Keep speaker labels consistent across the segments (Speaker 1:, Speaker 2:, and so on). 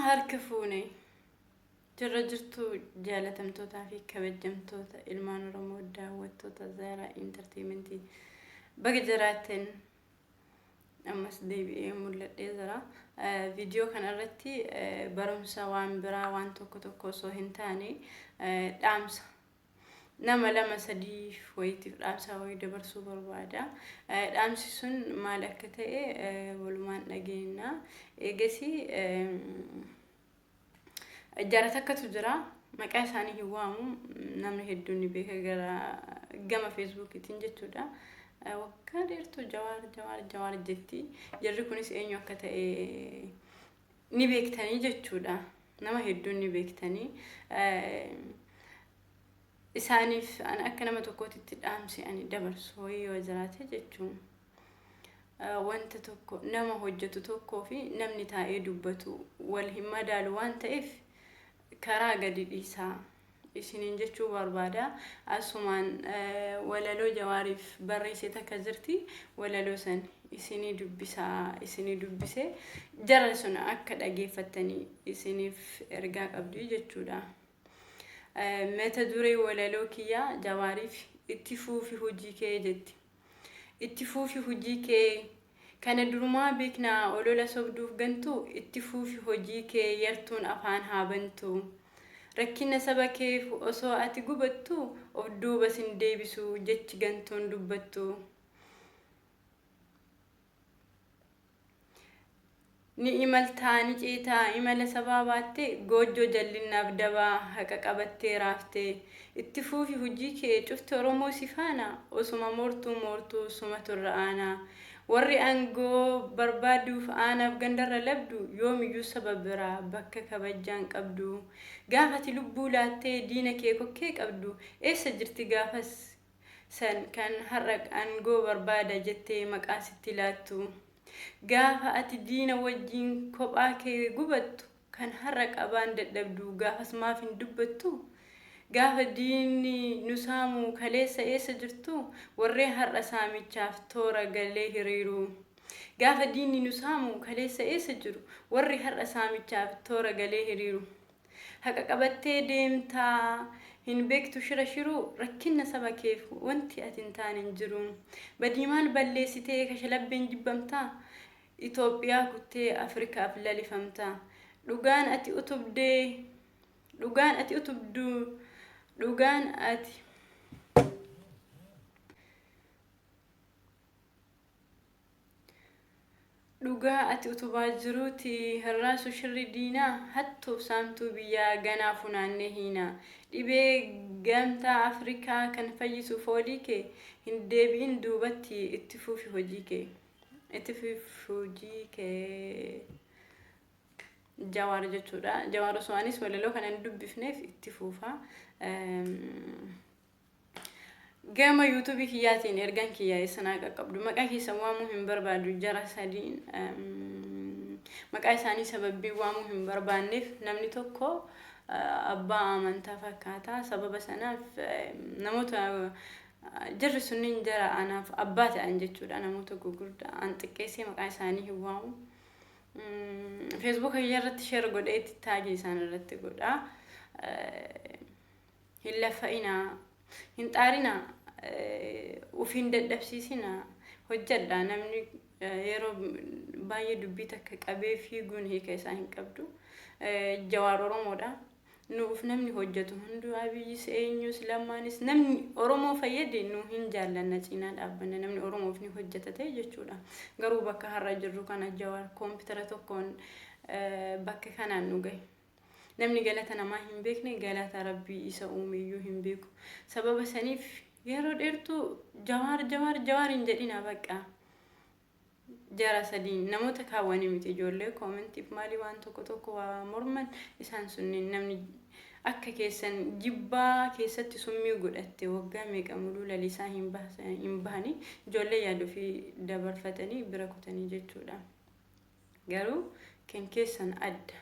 Speaker 1: Ashamaa harka fuune jirra jirtu jaalatamtootaa fi kabajamtoota ilmaan Oromoo daawwattoota Zaaraa Intarteementii baga jiraattan ammas deebi'ee mul'adhee jira. Viidiyoo kana irratti barumsa waan biraa waan tokko tokko osoo hin taane dhaamsa nama lama sadii wayitiif dhaamsa wayii dabarsuu barbaada. Dhaamsi sun maal akka ta'e walumaan dhageenya. Eegasii jara takkatu jira. Maqaa isaanii hin waamu. Namni hedduun ni beeka gara gama feesbuukiitiin jechuudha. Waggaa dheertuu Jawaar Jawaar Jawaar jetti. Jarri kunis eenyu akka ta'e ni beektanii jechuudha. Nama hedduun ni beektanii. Isaaniif ani akka nama tokkootitti dhaamsi ani dabarsu wayii yoo jiraate jechuun wanta tokko nama hojjetu tokkoo fi namni taa'ee dubbatu wal hin madaalu waan ta'eef karaa gadi dhiisaa isiniin jechuu barbaada. Asumaan walaloo Jawaariif barreesse takka jirti. Walaloo san isinii dubbisaa isinii dubbisee jara sun akka dhageeffattanii isiniif ergaa qabdi jechuudha. Mata duree walaloo kiyyaa Jawaariif itti fuufi hojii kee jetti. Itti fuufi hojii kee Kana durumaa beeknaa olola sobduuf gantuu Itti fuufi hojii kee yartuun afaan haa bantuu Rakkina saba keef osoo ati gubattuu Of duuba sin deebisu jechi gantuun dubbattu. Ni imaltaa ni ceetaa imala sabaa baattee Goojjoo jallinnaaf dabaa haqa qabattee raaftee Itti fuufi hujii kee cufti Oromoo si faana Osuma moortuu moortuu sumatu irra aanaa Warri angoo barbaaduuf aanaaf gandarra labdu Yoomiyyuu saba biraa bakka kabajjaan qabdu Gaaf ati lubbuu laattee diina kee kokkee qabdu Eessa jirti gaafas san kan har'a angoo barbaada jettee maqaa sitti laattu. Gaafa ati diina wajjiin kophaa kee gubattu kan har'a qabaan dadhabdu gaafas maaf hin dubbattu? Gaafa diinni nu saamu kaleessa eessa jirtu? Warreen har'a saamichaaf toora galee hiriiru. Gaafa diinni nu saamu kaleessa eessa jiru? Warri har'a saamichaaf toora galee hiriiru. Haqa qabattee deemtaa Hin beektu shira shiruu Rakkinna saba keef wanti ati hin taane hin jiru. Badii maal balleessitee kashalabbeen jibbamtaa? Itoophiyaa kuttee Afrikaaf lalifamta. Dhugaan ati utubdee Dhugaan ati utubdu Dhugaan ati Dhugaa ati utubaa jiruuti hin raasu shirri diinaa Hattuuf saamtuu biyyaa ganaa funaannee hiinaa Dhibee gamtaa Afrikaa kan fayyisu foolii kee Hin deebi'in duubatti itti fufi hojii kee Itti fufi hojii kee Jawaar jechuudha. Jawaar osoo anis walaloo kana hin dubbifneef itti fufa. Gama yuutuubii kiyyaatiin ergaan kiyyaa eessa naa qaqqabdu. Maqaa keessan waamuu hin barbaadu jara sadiin maqaa isaanii sababbii waamuu hin barbaanneef namni tokko abbaa amantaa fakkaata. Sababa sanaaf namoota jarri sunniin jara anaaf abbaa ta'an jechuudha. Namoota gurguddaa an xiqqeessee maqaa isaanii hin waamu. Feesbuuka kiyya irratti sheer godheetti taagii isaan irratti godha. Hin laffa'inaa, hin xaarinaa, uf hin dadhabsiisinaa, hojjadhaa. Namni yeroo baay'ee dubbii takka qabee fiiguun hiika isaa hin qabdu. Jawaar Oromoodha. Nuuf namni hojjetu hunduu Abiyyis eenyus Lammaanis namni Oromoo fayyade nu hin jaallanna cinaa dhaabbanna namni Oromoof ni hojjeta ta'e jechuudha. Garuu bakka har'a jirru kana Jawaar koompitara tokkoon bakka kanaan nu gahe. Namni galata namaa hin beekne galata Rabbii isa uumeyyuu hin beeku. Sababa saniif yeroo dheertuu Jawaar Jawaar Jawaar hin jedhinaa bakka. Jara sadiin namoota kaawwanii miti ijoollee koomentiif maalii waan tokko tokko waa morman isaan sunniin namni akka keessan jibbaa keessatti summii godhatte waggaa meeqa muluu lalisaa hin bahanii ijoollee yaada ofii dabarfatanii bira kutanii jechuudha. Garuu kan keessan adda.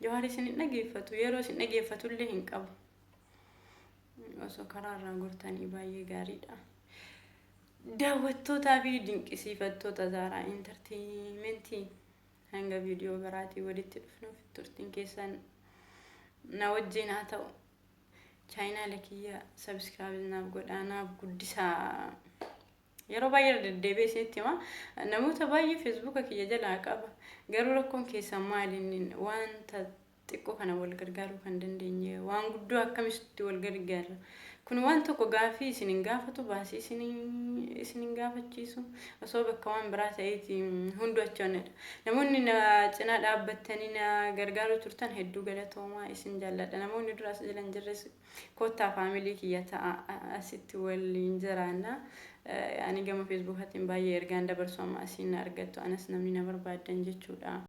Speaker 1: Jawaar isin hin dhageeffatu yeroo isin dhageeffatullee hin qabu. Osoo karaa irraa gortanii baay'ee gaariidha. Daawwattootaa fi dinqisiifattoota Zaaraa Intarteementii Hanga viidiyoo biraatii walitti dhufnuuf turtiin keessan na wajjin haa ta'u. Chaayinaala kiyya subscribe naaf godhaa, naaf guddisaa. Yeroo baay'ee irra deddeebi'ee isinitti hima. Namoota baay'ee Feesbuuka kiyya jalaa qaba. Garuu rakkoon keessan maali inni wanta xiqqoo kana wal gargaaruu kan dandeenye waan guddoo akkamitti wal gargaarra? Kun waan tokko gaafii isin hin gaafatu, baasii isin hin gaafachiisu. Osoo bakka waan biraa ta'eeti hunduu achi onnedha. Namoonni na cinaa dhaabbattanii na gargaaruu turtan hedduu galatoomaa, isin jaalladha. Namoonni dura as jala hin jirres koottaa family kiyya ta'a, asitti waliin jiraanna. Ani gama Feesbuukaatiin baay'ee ergaan dabarsu amma asiin na argattu, anas namni na barbaaddan jechuudha.